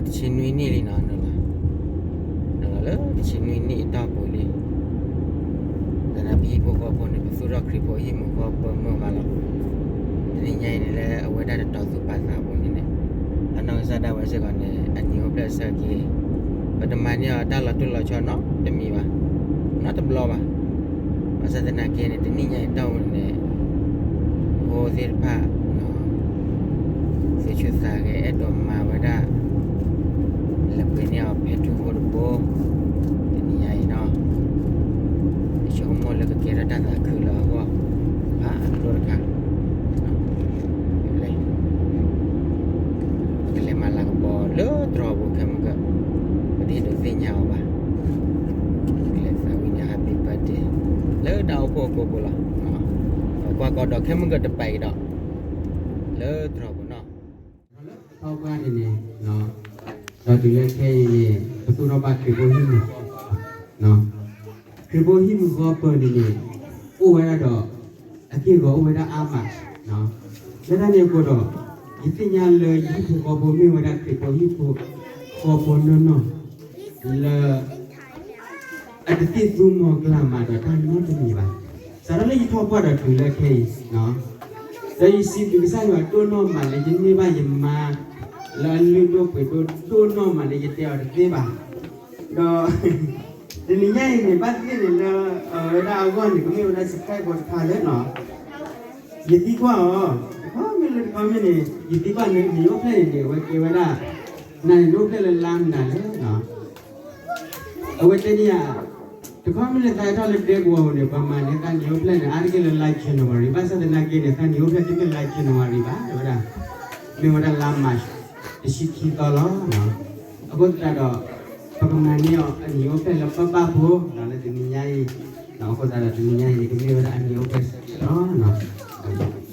တဆံနွံနံၣ်လံနီၤ, နုာ်လီၤလၢတဆံနွံနံၣ်အတီၢ်ပူၤလံ. သနာ်က့ပဟံၣ်ဖိဃီဖိန့ၣ် ပသူၣ်ထီၣ်ခရံာ်ဖိဟံၣ်မုာ်ဃီပၢၤမုာ်မးလီၤ. တနံၤညါအံၤန့ၣ် လၢအဝဲဒၣ်တတီၤသူၣ်ပာ်သးအပူၤန့ၣ်န့ၣ်, အနီၢ်ကစၢ်ဒၣ်ဝဲစ့ၢ်ကီးန့ၣ် အနံၤအိၣ်ဖျဲၣ်အဆၢက့ၤ, ပတမၤန့ၢ်အီၤတၢ်လီၤတိၢ်လီၤဆီနီတမံၤဘၣ်, နီတဘျီဘၣ်. ဘၣ်ဆၣ်သနာ်က့န့ၣ် တနံၤညါအံၤတီၢ်ပူၤန့ၣ် ဖိသ့ၣ်တဖၣ် သုးဆူၣ်သးဂဲၤ အဲၣ်ဒိးမၤဝဲဒၣ် လဲၤပှ့ၤန့ၢ်အီၤဖဲထူဖိတဘိ, တနံၤညါအံၤနီၤ, ယဆိကမိၣ်လၢကကဲထီၣ်တၢ်သးခုလၢအဂီၢ် ဖးဒိၣ်တခါ, ပကလဲၤမၤလၤကပီၤလၢတြီၤပူၤခဲမုၢ်ကၢၢ်, ပတဟ့ၣ်ဒုးသ့ၣ်ညါအီၤဘၣ်. ပကလဲၤသးဝံၣ်န့ၢ် happy birthday လၢတၢ်အိၣ်ဖှိၣ်အကိာ်ပူၤလီၤ. ကွၢ်ကီဒီးခဲမုၢ်ကၢၢ်တပာ်က့ၤဒီး လၢတြီၤပူၤနီၤ. ထီၣ်ပှၢ်န့ၣ်န့ၣ်, ဒီးတုၤလၢခဲအံၤန့ၣ် ပသူၣ်ထီၣ်ဘၣ်ခရံာ်ဖိဟံၣ်မုာ်, ခရံာ်ဖိဟံၣ်မုာ်ဃီပၢၤန့ၣ်န့ၣ် အိၣ်ဝဲဒၣ်ဒီး အက့ၢ်အဂီၤအိၣ်ဝဲဒၣ်အါမး, လၢတၢ်န့ၣ်အဃိဒီး ယသ့ၣ်ညါလၢယဟံၣ်ဖိဃီဖိမ့ၢ်ဝဲဒၣ်ခရံာ်ဖိဟံၣ်ဖိဃီဖိနီၢ်နီၢ် လၢ အတသ့ၣ်သူမီၤကျၢ်မးဒီးတၢ်နီတမံၤဘၣ်. စးထီၣ်လၢယထီၣ်ပှၢ်ဒီးတုၤလၢခဲအံၤ, ဒီးယစံးဘျုးကစၢ်ယွၤဒိၣ်နီၢ်မးလၢယန့ၢ်ဘၣ်ယမါ လၢအလုၢ်ဒိၣ်ပှ့ၤဒိၣ်ဒိၣ်နီၢ်မးလၢယတဲအီၤတသ့ဘၣ်. ဒီး တနံၤညါအံၤန့ၣ် ဘၣ်သ့ၣ်သ့ၣ်န့ၣ်လၢ အဝဲဒၣ်အဂီၢ်န့ၣ် ကမ့ၢ်ဝဲဒၣ် surprise တခါလၢ ယသံကွၢ်အီၤ, တခီမ့ၢ်လၢတခီမ့ၢ်န့ၣ် ယသံကွၢ်န့ၣ် နံၣ်အိၣ်ဖျဲၣ်န့ၣ်န့ၣ် အဝဲကဲဝဲဒၣ် နၤန့ၣ်နအိၣ်ဖျဲၣ်လၢလါမနုၤလဲၣ်. အဝဲတဲန့ၢ်ယၤ, တခီမ့ၢ်လၢသးဟဲထီၣ်လၢဒဲကဝီၤပူၤန့ၣ် ပှၤမၤန့ၢ်သးနံၣ်အိၣ်ဖျဲၣ်န့ၣ် အါတက့ၢ်လၢလါ January, ဘၣ်ဆၣ်သနာ်က့န့ၣ် သးနံၣ်အိၣ်ဖျဲၣ်တမ့ၢ်လါ January ဘၣ်, တဲဝဲဒၣ် မ့ၢ်ဝဲဒၣ်လါ March တဆံခံသီလီၤ. အဃိသတးဒီး ပကမၤန့ၢ်အီၤအနံၣ်အိၣ်ဖျဲၣ်လၢပၢ်ပၢ်ဖိ လၢတနံၤညါအံၤ, အဃိသတးဒီးတနံၤညါအံၤန့ၣ် ကမ့ၢ်ဝဲဒၣ်အနံၣ်အိၣ်ဖျဲၣ်လီၤ.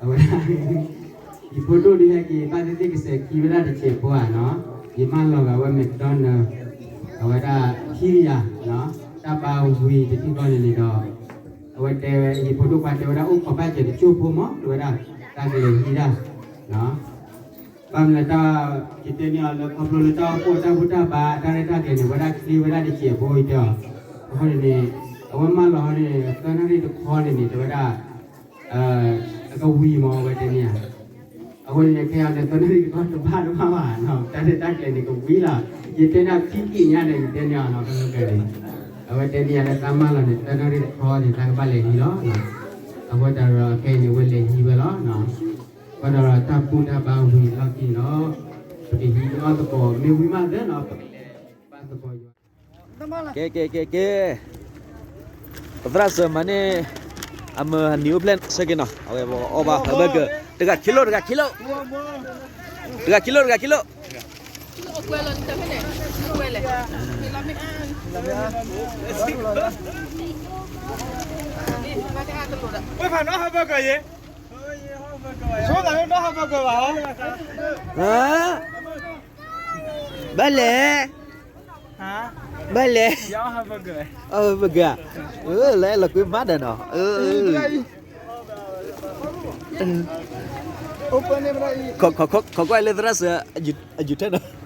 အဝဲဒၣ် ယဖိဒိၣ်ဒ်ဟဲက့ၤ ဘၣ်သ့ၣ်သ့ၣ်ကစဲးခံဝဲဒၣ်တစဲးဖိဧါနီၤ, ယမၢလီၤဂာ်ဝဲ McDonald အဝဲဒၣ်ခံကယၤနီၤ, တၢ်ဘါဝံၤတထံၣ်ဃီန့ၣ်န့ၣ်ဒီး အဝဲတဲဝဲ ယဖိဒိၣ်ခွါတဲဝဲဒၣ် အိၣ်ခိးဘၣ်စဲးတကၠိၢ်ဖိမး တဲဝဲဒၣ် တၢ်ကလဲၤဟံးဒၣ် ဘၣ်မနုၤတၢ် ယတဲန့ၢ်အီၤလၢခီဖျိလၢတၢ်အိၣ်ဖှိၣ်တၢ်ဘူၣ်တၢ်ဘါ တၢ်ရဲၣ်တၢ်ကျဲၤန့ၣ် ဝဲဒၣ်ချ့ဝဲဒၣ်တစဲးဖိအံၤတဲအီၤ, အဃိန့ၣ်န့ၣ် အဝဲမၢလီၤဟီန့ၣ် သၢနၣ်ရံၣ်တခီန့ၣ်န့ၣ် တဲဝဲဒၣ် အကဝံၤမး အဝဲတဲန့ၣ်ဧါ, အဃိန့ၣ်န့ၣ် ခဲအံၤန့ၣ် သၢနၣ်ရံၣ်တခီတဘၣ်တဘၣ်ဘၣ်နီၤ တၢ်ရဲၣ်တၢ်ကျဲၤန့ၣ် ကဝံၤလီၤ, ယတဲန့ၢ်ခံက့ၤညါန့ၣ် ယတဲန့ၢ်အီၤနီၤ ကဲကဲန့ၣ် အဝဲတဲန့ၢ်ယၤလၢတၢ်မၢလီၤန့ၣ် သၢနၣ်ရံၣ်တခီန့ၣ် တၢ်ကဘၣ်လဲၤဟံးလီၤနီၤ, အဃိတၢ်ဒီးခဲအံၤန့ၣ် ဝဲလဲၤဟံးဝဲလီၤနီၤ, ဘၣ်ဒီးတၢ်ဘူၣ်တၢ်ဘါဝံၤလီၢ်ခံဒီး ပကဟံးအီၣ်သကိး မ့ၢ်ဝံၤမးသ့နီၤ ပကလဲၤဘါသကိးယွၤ ကဲ ကဲ ကဲ ကဲ ပသရၣ်စၢၤမၤန့ၢ် အမၢအနံၤအိၣ်ဖျဲၣ်ဆၢက့ၤနီၤ အဝဲအီၣ်ဘၣ် hamburger တဂၤခံလိ တဂၤခံလိ တဂၤခံလိ တဂၤခံလိ ပှၤဖးနီၣ် hamburger ယဲ ဆိသးနီၣ် hamburger ဘၣ်ဧါ ဘၣ်လဲၣ် ဘၣ်လဲၣ် hamburger လၢလီၤကွံမးဒီးနီၤ ခိးကွၢ်လၢသရၣ်စၢၤ အယူၤထၢၣ်နီၤ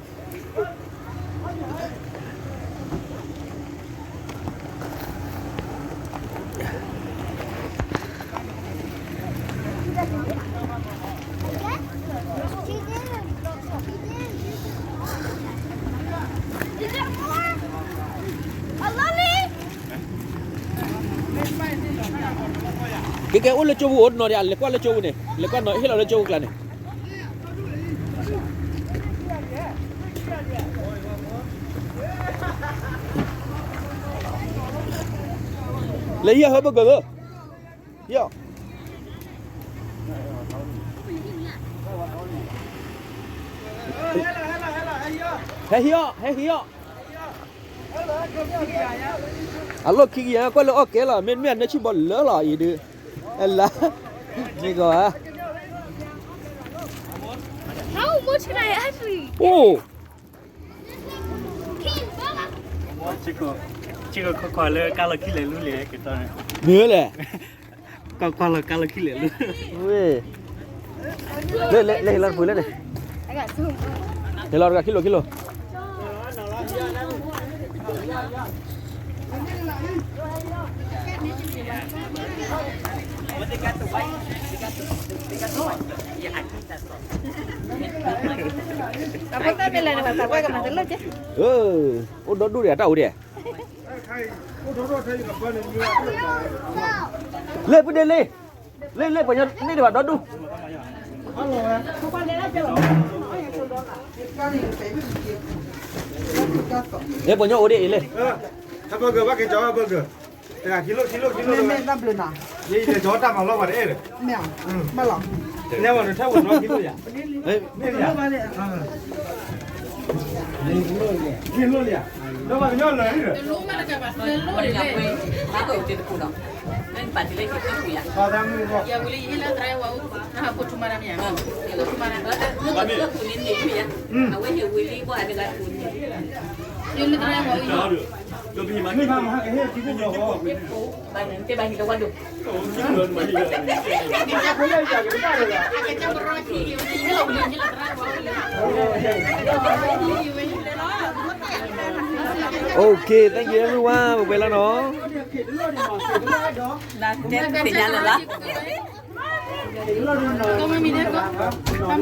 ကဲ ကဲ အိၣ်လၢကၠိပူၤ အိၣ်တနီၤဒံး လဲၤကွၢ်လၢကၠိပူၤန့ၣ် လဲၤကွၢ်နီၤ ဟ့ၣ်လီၤလၢကၠိပူၤကျါန့ၣ် လဲၤဟံး hamburger လၢ ဟံးအီၤ ဟဲဟံးအီၤ ဟဲဟံးအီၤ အလီၢ်ခံကယၤ ကွၢ်လၢအီၣ်ကဲလီၤ မ့တမ့ၢ်အနၢဆံၣ်ဘီလၢလီၤအံၤဒုး အလါ မ့ၢ်ကီးဧါ အိၣ် ဆံးခိၣ် ဆံးခိၣ် ခိးလၢကါလီၤခံလဲၤလူလံ ကတီၢ်န့ၣ် မ့ၢ်လဲၣ် ကါလီၤ ကါလီၤခံလဲၤလူ ဝ့ၢ် လၢ လၢ လၢ ဟ့ၣ်လီၤတပူၤလၢန့ၣ် ဟ့ၣ်လီၤတဂၤခံလိၤ ခံလိၤ တၢ် တၢ်မ့ၢ်လဲၣ်န့ၣ် ပှၤသးပှၢ်ကမၤတလၢက့, အိၣ်ဒီဒူၣ်ဒံး အတၢ်အိၣ်ဒံး, လ့ၣ်ပုၢ်ဒ့လ့ၣ်, လ့ၣ်လ့ၣ် ပှၤညီန့ၢ်ဒံးဘၣ်ဒီဒူၣ်, လ့ၣ်ပှၤညီအိၣ်ဒံးအံၤလ့ၣ်, ဟဲဘၢဂၢ် ဘၣ်က့ၤကၠီဘၢဂၢ်, တဂၤခံလိၣ်ခံလိၣ်ခံလိၣ်, မ့ၢ်တၢ်ဘျုးနီၤ, ယတၢ်မၤလီၤပှၤတအဲၣ်ဒီး, မ့ၢ်, ဘၣ်လီၤ, နဲဝဲတၢ်ဝဲတၢ်ခံလိၣ်ယၤ, မ့ၢ်, ခံလိၣ်လံ, ဒီးပှၤကညီလၢာ်လံဒီး, Okay, thank you everyone, ပဝဲလီၤနီၤ, သ့ၣ်ညါလၢၤဘၣ်,